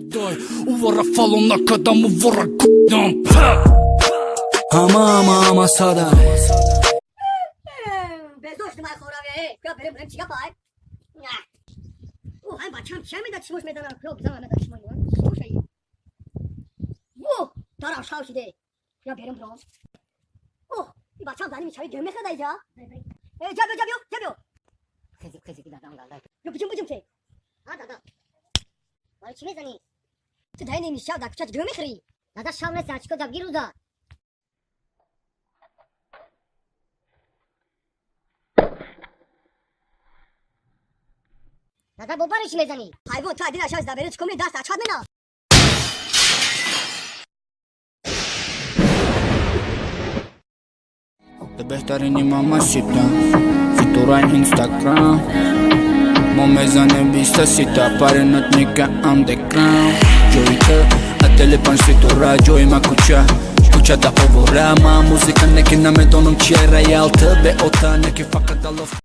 Дай увара фало накардам, увара гудам. Ҳама, ҳама, ҳама садай. Бездошт май хораве, бیا بریم بریم. چیکار پای؟ او هم بچم چه میداد چشمش میزنم، بیا بزنم میداد چشمای من چشمش ای او دارم شاو شده. بیا بریم برام. او این بچم زنی میشوی گم میخواد اینجا. ای جا بیا، جا بیا، جا بیا. خیلی خیلی دادم دادا. بیا بجم بجم که. ها دادا، برای چی میزنی؟ تو دایی نمیشه در کوچه گم میخری. دادا، شب نیست، چیکار دبگیر روزا. دادا، با برای چی میزنی؟ حیوان، تو ادین اشاز دبره چکم دست اچاد مینا. Ту беҳтарини мамасита, ситораи Инстаграм. Мо мезанем биста сита, паренот ника андеграунд. Ҷои ту отели панҷ ситора, ҷои ма кӯча, кӯчада овора. Ман музика неки намедонам чия роял, ту беота неки фақат.